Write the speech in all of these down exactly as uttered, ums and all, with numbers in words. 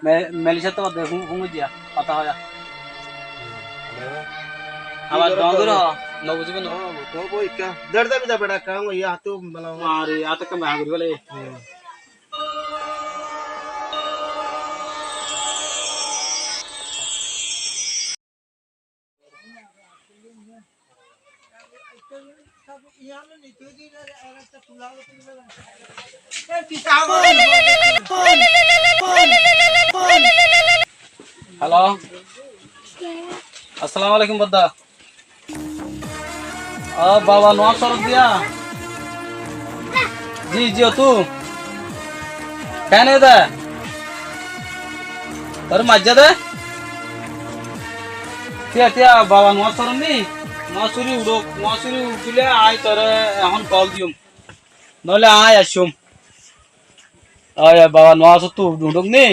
Me-, Malaysia ttú de fún, fún goijjé, hotá hoiyá. Abar dóñr gorí hoó, no buzíbo né. Ó, to boi ekká. Der zabi za beça, kaam hoiyé, háttu mela. Are, háttu kaam gorí félaiye. Hmm. Hello. Assalamu alaikum, bodda. Ó, baba, Nuwasorof diya? Ji, ji, ó tu. Kene de? Tor maijja de? Tiya, tiya, baba, Nuwasorof ni? Nuwasori uçók, Nuwasori uçíle añí tore ehón kol diyum. Noóile añí aiccúm. Ói, ói, baba, Nuwasorof tu uçók ni?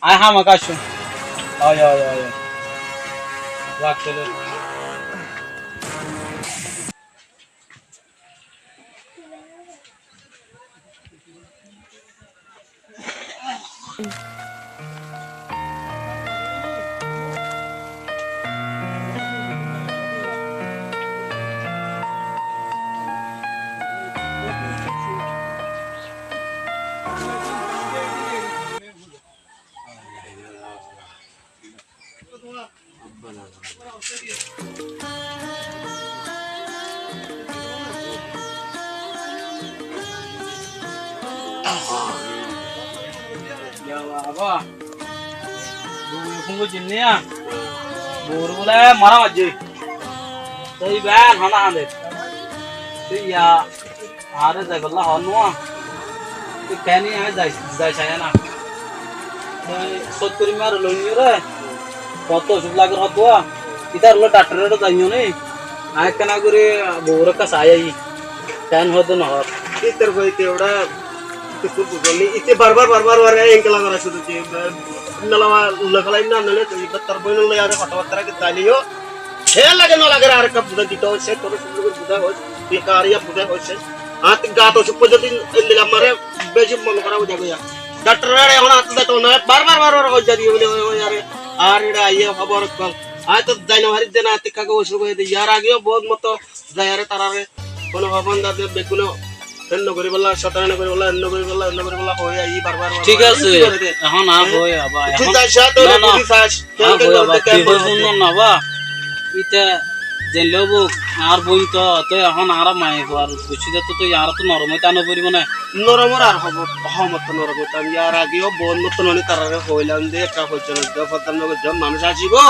Añí hámaka aiccúm. Ói, ói, ói, ói. Rakk tóile. Yá baba, bou fún goijjé né? Bour bóle mara maijjé. Toi ibá hana hande. Toi yá Añáre zaibolla hoó nuwa. Tui keni añí zai, zai saiyá na. Tui sóttor mare loiníyore. Tottú ocúk lager hoddúa. Ítar loi dhaktoror áte zaiyó ni. Añí kena gorí bour ekká sai aiyí. Keén hoó de nohoór. Ítar bái te ora kessú buzór ni. Íte barbar, barbar, barbar engla gora cúru goijjé. Nalama loi félai na, noile tui íbar tar boinor loi añáre hotábattá raikké zaileyó. Hé lage no lage ar ekka buzái dito hoiccé, tore cúndor gorí buzái hoic, tui kariya buzái hoiccé. Añáttu gat ocúk foijjonto endilla mare beci mon hárap ói zagói. Dhaktoror ehón añáttu zaito no, bar bar bar bar hoijja diye buli hoi hoi are. Ar eçe aiyé hóbor ókkol. Añáttu zai no fari de na, añáttu ekka ocúk óiye de. Yar ageyó bout moto zai are tarare hono hóbor no de, beggúne Enno goríbolla, cóitani goríbolla, enno goríbolla, enno goríbolla, hoi aiyí bar bar bar. Thík asé, ehón añár hoi abá, tui ehón zai sá, tui na, na, buzí sás, añár hoi abá, tui hoi fúnno na ba. Ite zenle óuk, añár boin to, toi ehón añára maiyafuar buccí de to, toi añára to norom óita no foribó né. Norom ór ar hobo, hom to norom óitam, yar age ó bout mottón oni tarare hoilam de, ekka hoiccé no, foddam no goijjó, manúic asibó,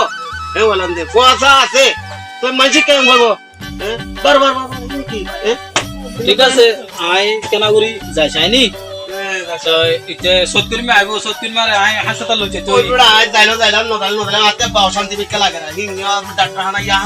e hoilam de, fuasa asé, toi maincé ken hoibo? Hé? Bar, bar, bar, bar, ki? Hé? Thík asé, añí kena gorí zai sai ni? Hé, zai sai. Toi ite sóttor mare aibó, sóttor mare añí háspatale loi zai toi. Oi, bura, añí zailó, zailám, no zailó, no zailám, añáttu ba ocanti bikká lage na. Hín, ya, dhaktor hána, ya,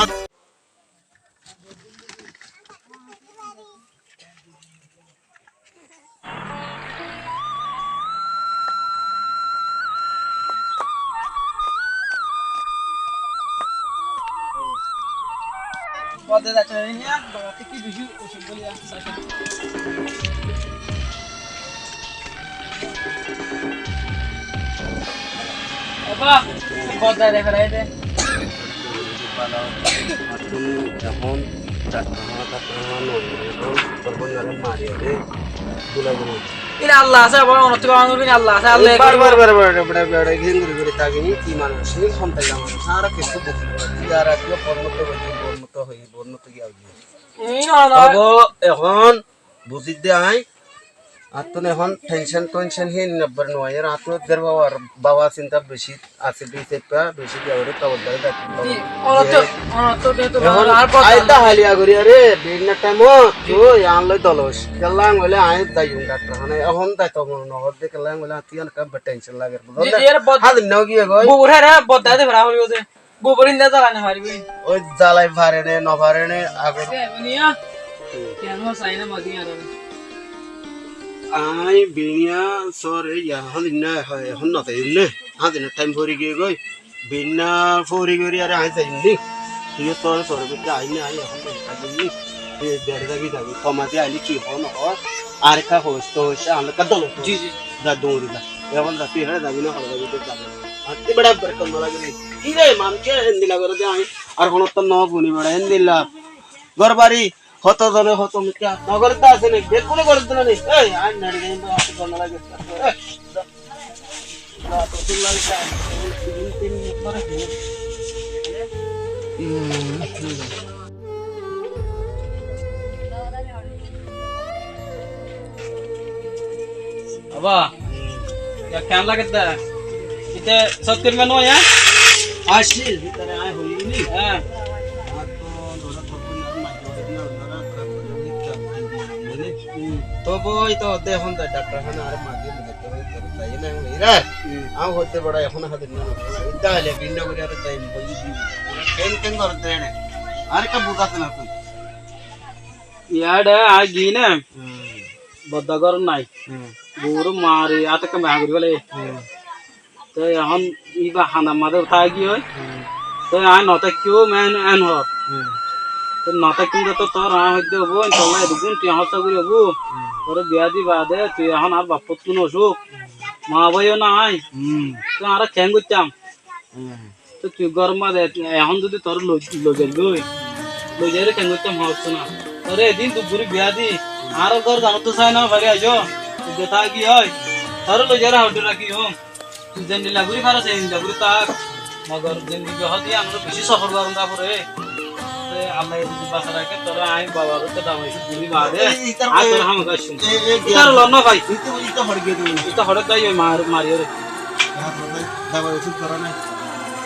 Abba, bodda de ferai de. Ehón dhaktorhána, dhaktorhána no, ehón tor boinoré mariyóre dulai dulai. Ine Allah asé, abar onor tui bana gori, ine Allah asé, Allah. Bar, bar, bar, bar, bar, bar, bar, gori gori táki ni, ki manúic ni, hom taila manúic, añára kessú buzí no fari, yar age bor moto hoi, bor moto hoi, bor moto ki aiyé. Ine Allah. Abo, ehón buzí de añí, añáttu ehón tension tonsion hín ebbar no aiyér, añáttu der babar, baba sinta beci asé de, seippá beci de, añáre tobor dóri de. Ji, onor to, onor to de to ehón ar baba añí dahaliya gori, are, bibinno time ot, ji, tui añár loi doloc. Kiyólla hoilé añí zaiyum dhaktorhána, ehón zaito mone no hoó de, kiyólla hoilé añáttu yián ekka tension lager, buzón ji, ne? Ji, ere bot-, hádin no giyé goi. Bubur here bodda de fera hoibo de. Bubur inde zalai no faribo. Ói zalai fare ne, no fare ne, agor. Ase, buniya. Hmm. Kiyá no sai na modi aro. Añí biniya sóre ya, hádin na, hoi, ehón no zaiyum ne. Hádin na time fori giyé goi. Biniya fori gori are añí zaiyum ni. Tui sóre sóre gori añí na, añí ehón no zaiyum ni. Tui bere zabi zabi. Toma de aile ki hoó no hoó. Ar ekka hois to hois, añár ekka dolo to. Ji, ji. Za dori za. Ehón zati hé zabi na, hole zabi, zati zabi na. Zati bera berkon no lage. Ki re, manúic endilla gore de, añí ar hono to no funi bera, endilla. Gór bari, hoto zone hoto mikká no gore de asé né, bekkúne gore de na né. Ei, añí nari zabi, hoto no lage. Ei, Abá, ya keén lage de? Ite sóttir manu ya? Así, ítare añí hoiyí ni. Há. Añár to dora topun ar maze ore diya onora kar kore ni. Tobe ói to de ehón de daktor hána ar maze Ira, añí hoite bera ehón hadir no, ita le binna gori ar taim boli di. Ken ken gor de ne. Ar ka bugat na tui. Iyare añí giyí na. Bodda gor nai. Guru mari ate ka ma gori bole. Te ehón iba hana maze utai giyói. Te añí no táikkum en, en hor. Te no táikkum de to tor añí hoide óibo, en tolla edu gun tiañ horsa gori óibo. Tore biya di bade tui ehón añár baffottún osuk. Ma bái o nai. Te añára keén goittám? Te tui gór maze ehón zodi tore loi, loi zailói, loi zaire keén goittám hoór to na. Tore edin duk gori biya di, añára gór zanot to sai no fari aizo. Tui de táki ói. Tore loi zaire hoór to raki hom. Tui zendilla gori faros endilla gori tak. Mogor zendilla hoó de añára beci sofor gorón de fore. Te Allah ye zodi basai raké, tore añí babar uore dabai ocut gori bade. Ei, itar añí tore ham gaccum. Ei, ei, itar lon no fai. Ita, ita hore giyé de. Ita hore dai mar, mari ore. Dabai ocut goro na.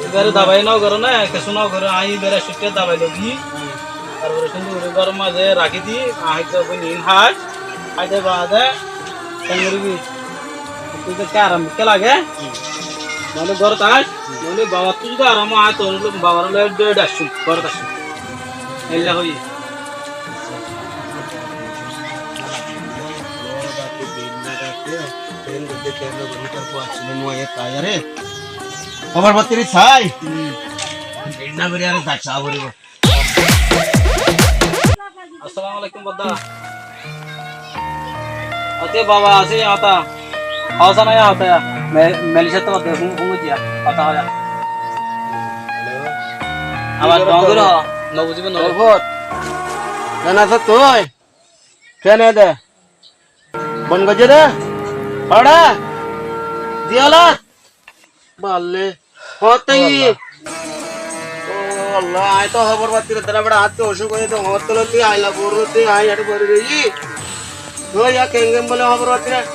Ibare dabai no goro na, kessú no goro, añí ibare sutte dabai logi. Tarfore cúndor gori góror maze raki di, añí to boi nin hái. Háide bade, keén goribi? Tui to ki aram ke lage? Noile górot aái, noile babar tui zodi aram aái, tor loi babar loi dé dé aiccum, górot aiccum. Eilla hoiye. Hóbor fotri sai. Ginna gori are dak sa foribo. Assalamu alaikum, bodda. Ate baba, asé yata. Hausa na ya hota ya. Me-, Malaysia to bodda, fun, fun diya. Hota hoya. Abar dongor ho, no buzibo no. Hobor. Kene asó tui? Kene de? Bon goijjé de? Hora? Diyalat? Balle. Hoóñtte ki? Ó Allah, añí to hóbor pattir dara bera, añáttu ocúk óiye de, hoóñtte lóti aila bor lóti añí eçé bori roiyí. Ó ya, keén keén bóle hóbor pattir?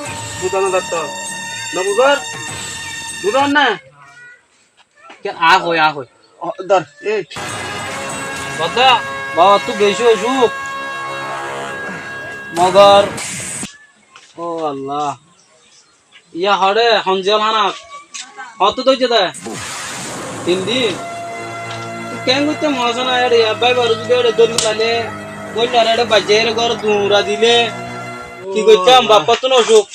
Buzá no zatto. No buzór? Buzór na? Keén, añí hoói, añí hoói. Ó, dor, e. Bodda, babattú beci ocúk. Mogor, ó Allah. Iya hoçé, hon ziyal hánat? Hottú dóijje de? Tin din? Tui keén goittám hoós na, eçé abbái baré zudi eçé dóri felailé, goillare eçé baijjai eçé górot duñra dilé, ki goittám? Baffottún ocúk.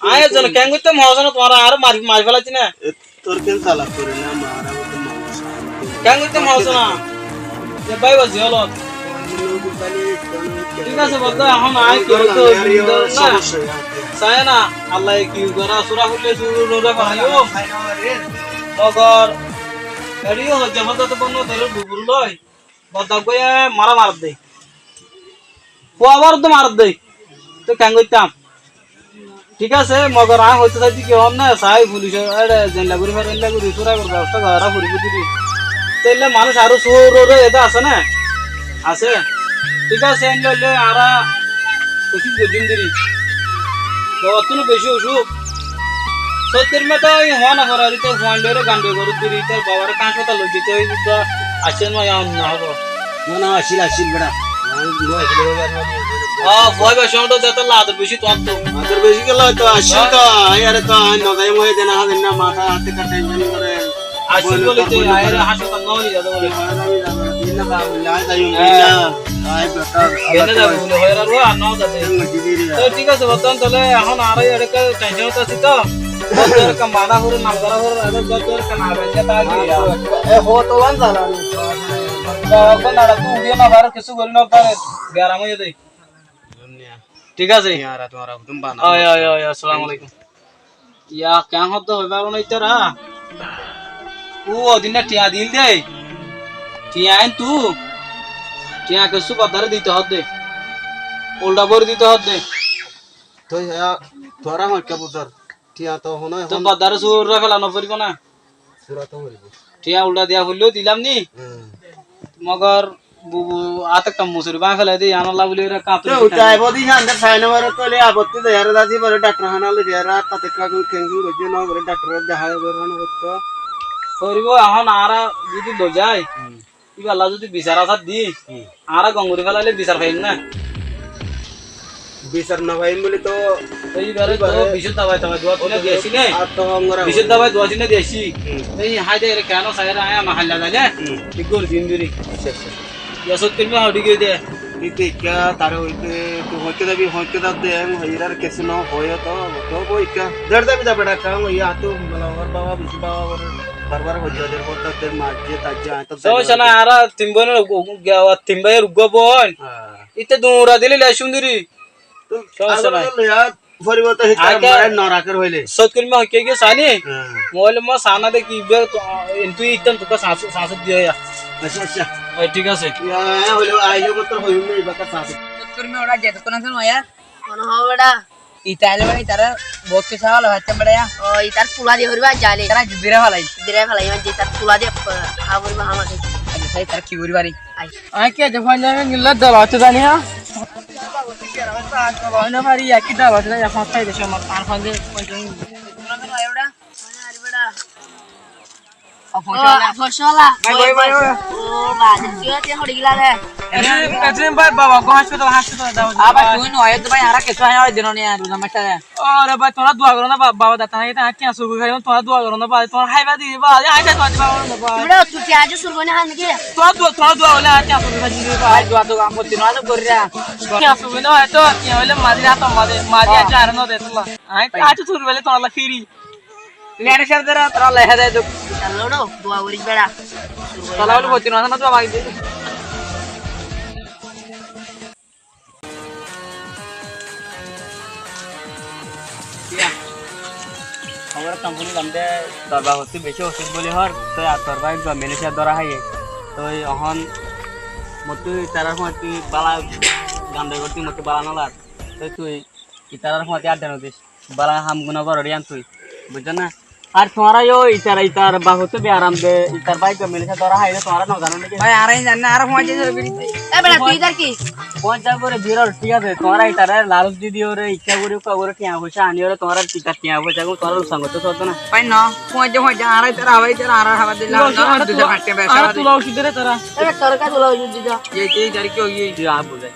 Añí ezzone keén goittám hoós na, tuáñra añáre mari, mari felaittí na. Tor keén salak gore na, mara motó manúic. Keén goittám hoós na? Ze bái ba ziyólot. Thík asé, bodda, ehón añí ki goittám na? Sai na, Allah ye ki gorá, sura fúille sura nura fáiyo. Mogor, eçé yó hoijja fodda to bonno dóre dubur loi. Bodda goiye mara maredde. Fua maredde, maredde. Toi keén goittám? Thík asé, mogor añí hoitó saidde ki, hon na, sai fulice eçé zeilla gorí fare, eilla gorí sura gorí bebosta gorá foribo deri. Te eilla manúic aró sur ore ede asé na? Asé. Thík asé, eilla óile añára kucíc goijjum deri. Babattú no beci ocúk. Sóttir mé to ei hoó no fore, ite fuain loi re gandoi gorí deri, ite babare haspatale loi zaito óibo, ite aiccé no, ya no hobo. Na, na, accíl, accíl, bera. Ó, fuain beci óito, zeto ador beci tuáñttu. Ador beci kiyólla óito, accíl to, añí are to, añí no zaiyum, ói dena, há dena, matá, hátté ka tension gore. Accíl boli to, añí are haspatale no loi zaito boli. Añí zaiyum, añí zaiyum, añí zaiyum, añí zaiyum. Kene zaibo buli hoiyóre ar no zade. Te thík asé, bodda, tóile ehón añára eçé tensionot así to. Bodda, eçé mana fore, nam gora fore, eçé bodda, eçé na benne táki. E, hoto wan zala ni. Bodda, eçé na, tui uçí no fare, kessú gorí no fare. Beram óiye de. Thík asé? Oi, oi, oi, assalamu alaikum. Yá, keén hoódde hoói faro na ítara? Ó, odinna thiañ diíl dé. Thiañ ain tu. Thiañ kessú boddaré dito hoódde. Uldha bóri dito hoódde. Toi yá, tuáñra hoóñikka buzor. Thiañ to honó ehón boddaré surá fela noforibó na? Surá to foribó. Thiañ uldha diya foillé dilam ni? Hmm. Mogor Bu, bu, át ekkán musori báñgi félai dé, yiánolla buli ore kañtur. Te utai bodi hán de sai no fare, tóile abotti de, ere dadi bore daktor hána loi de, ere át tate ekka gun kengin goijje no gore, daktor e dehai gore no goitto. Foribo, ehón añára zodi loi zai, hmm, iballa zodi bisar asar di, hmm, añára gom gori félaile bisar faiyum na. Bisar no faiyum buli to. Ei ibare to ibare bisor dabai tabai duwa tine diyesi ne? Ar to hongora bisor dabai duwa tine diyesi. Hmm. Ei hái de ere keno sai ere añí ama hailla daile. Hmm. Thík gori dim duri. Accha, accha. Yá sót kori ma hodi giyé de. Tui to ikka tare hoite, tui hoite dabi, hoite dab de, em hoirar kessú no hoyo to, to bo ikka. Der dabi da beda kam hoiya, atu mala hor baba, bisi baba bor, bar bar hoiya der bor dab de, majje tajje, añí to. Somossa nai, añára tin boinor, tin báiyor uggwá boin. Ha. Itte duñra dile lei cúnduri. Somossa nai. Añára loiya foribo to hikka mare no raker hoile. Sót kori ma hoikke giyé sani? Há. Mobail ma sana de ki ber to, entu ittan tuka sasu, sasu diye ya. Accha, accha. Oi, thík asé. Ya, ya, hoile aile kotto hoile ibaka sasu. Sót kori ma ora jeto kono sen ya. Kono ho beda. Ita aile beda, itara bout kessú holo hoitte beda ya. O, itar tula diye foribo jali. Itara dira falai. Dira falai, itar tula diye, ha, foribo amare. Accha, sai itara ki gori fari? Ai. Añí ki aijja foijjonto nilla dol hoitó zani na? Dol hoi no fari, ki dol hoitó zani, foñs fai de somot, ar foñs de foijjonto. O, foñs wala. Bái, bái, bái, bái. O, bái, tui aijja hori gila de. Etodin, etodin bái, baba, go hospital, hospital dao. Abar tui no, e to bái, añára kessú hoi no, e dino ni, ar ruzar maze. Ore bái, tuáñra dua goró na, ba-, baba, data naki, tuáñra kiyan sur gorí fari, tuáñra dua goró na, bái, tuáñra háiba diba, bái, añí tuáñra dua goró na, bái. Tuáñra dua, tuáñra dua óile añí kiyan sur gorí fari, bái, dua to añí kiyan sur gorí fari. Kiyan sur gorí na, bái, to kiyan óile madi rato madi, madi añí añáre no de, tuáñra. Añí, añí sur gorí fari, tuáñra firi. Tuáñra sar dara, tuáñra lehe de, duk. Dua gorí bera. Tuáñra óile foti no, na, tuáñra magi de. Iya. Hóbor ekkán fúnilám de, tor baf ottú beci osuk buli hoór, toi ar tor bái uggwá Malaysia dóra háiye. Toi ehón mottú itarar fúañti bála gandai gottí mottú bála no lar. Toi tui itarar fúañti adda no dis. Bála ham gún no gorór yián tui. Buijjós né? Ar tuáñra yó itara, itar bafottú biyaram de, itar báiggua Malaysia dóra háiye de, tuáñra no zano né ki? Bái, añára zani na, añára fúañti dóri biri. E bera, tui itar ki? Fúañti dóri biri, thík asé. Tuáñra itare laluc di diyóre, ikká gorí, ukká gorí, tiañ foicá aníyore, tuáñra itar tiañ foicá gún tuáñra luksan goittó sóddo na. Bái, no, fúañti, fúañti, añára itara hábai, itara añára hábai dile, añára tula ocud dóre tara. E bera, tuáñra ki óiye? Tui añára buzái.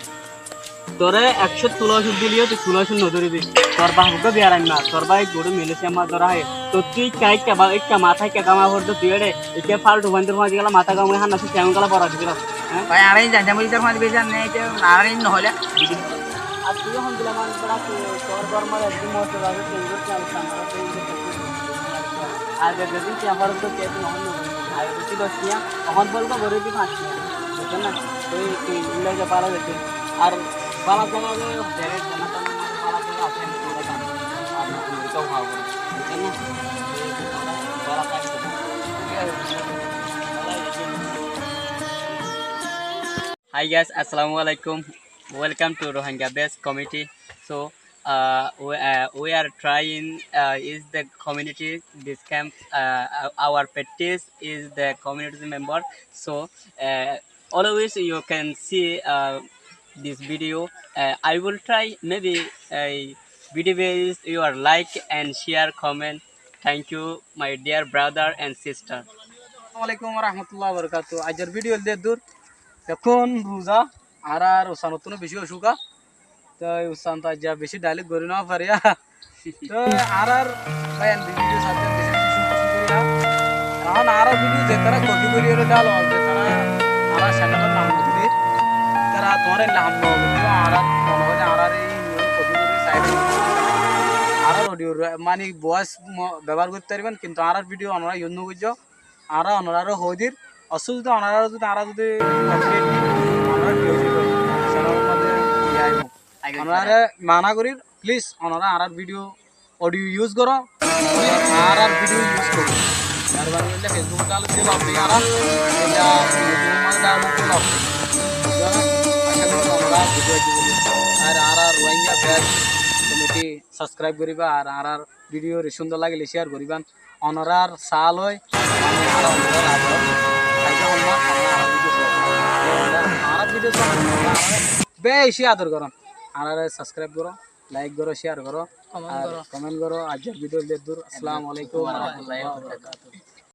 Toré ekcót tula ocud dileyó tui tula ocud no dóribi. Tor baf uggwá biyaram na, tor bái uggwá Malaysia mazé dóra háiye. Tottú ikká, ikká ba-, ikká matá ikká gama forde tui ére, ikká faltu fuaindir fúañti gela matá gama hánna tui kemon gela bora dibi na? Há? Bái, añára in zani, añára in no hoile. Ar tui hon dila man bera tui, tor gor mazé ekdom moto zage, tui gor kiyal samara, tui gor kiyal samara. Ar zedin kiyal fore tui kiyal no hon no. Ar tui dos kiyal, hon bol ko gori di fañs kiyal. Buijjós né? Tui, tui illa je bála dekí. Ar bála zaga de, bere zona tona bála zaga asé, ami tuáñra zani. Ar no tui to hua gori. Buijjós né? Tui bála zaga de. Hi guys, assalamu alaikum. Welcome to Rohingya Best Community. So, uh, we, uh, we are trying, uh, is the community, this camp, uh, our practice is the community member. So, uh, always you can see, uh, this video. Uh, I will try maybe, uh, video is your like and share, comment. Thank you, my dear brother and sister. Assalamu alaikum warahmatullahi wabarakatuh. Aijjar video de dur. Ehón ruza, añárar ussan ottún beci osuka. Toi ussan to aijja beci dailek gori no fariya. Toi añárar bái ende video saite beci beci cúkuriya. Ehón añárar video zetara copy gori ore dalo, zetara añárar channel or nam no dir. Tara tuáñra illa ham no gori, añárar mone hoile añárar ei copy gori side e añárar audio mane voice bebohar goitte fariben, kintu añárar video onora use no goijjo. Añára onorare hoi dir, osu zodi onora zodi, añára zodi copyright di, onorar video zodi channel or mazé iye aibo. Onorare mana gorir, please, onora añárar video audio use goro. Añárar video use gorí. Mehrbani gorí Facebook download gorí look diya añára. Ella YouTube download gorí look diya. Buzzó né? Acá gorí añára video gorí. Ar añárar Rohingya page committee subscribe goríba, ar añárar video re cúndor lagile share goríban. Onorar sál ói, mane añára onorar ador. Aijja añára video só-, añára video só-, añára beci ador gorón. Añárare subscribe goró, like goró, share goró, comment ar goró. Comment goró. Aijjar video eddur. Assalamu alaikum wa rahmatullahi wa barakatuhu.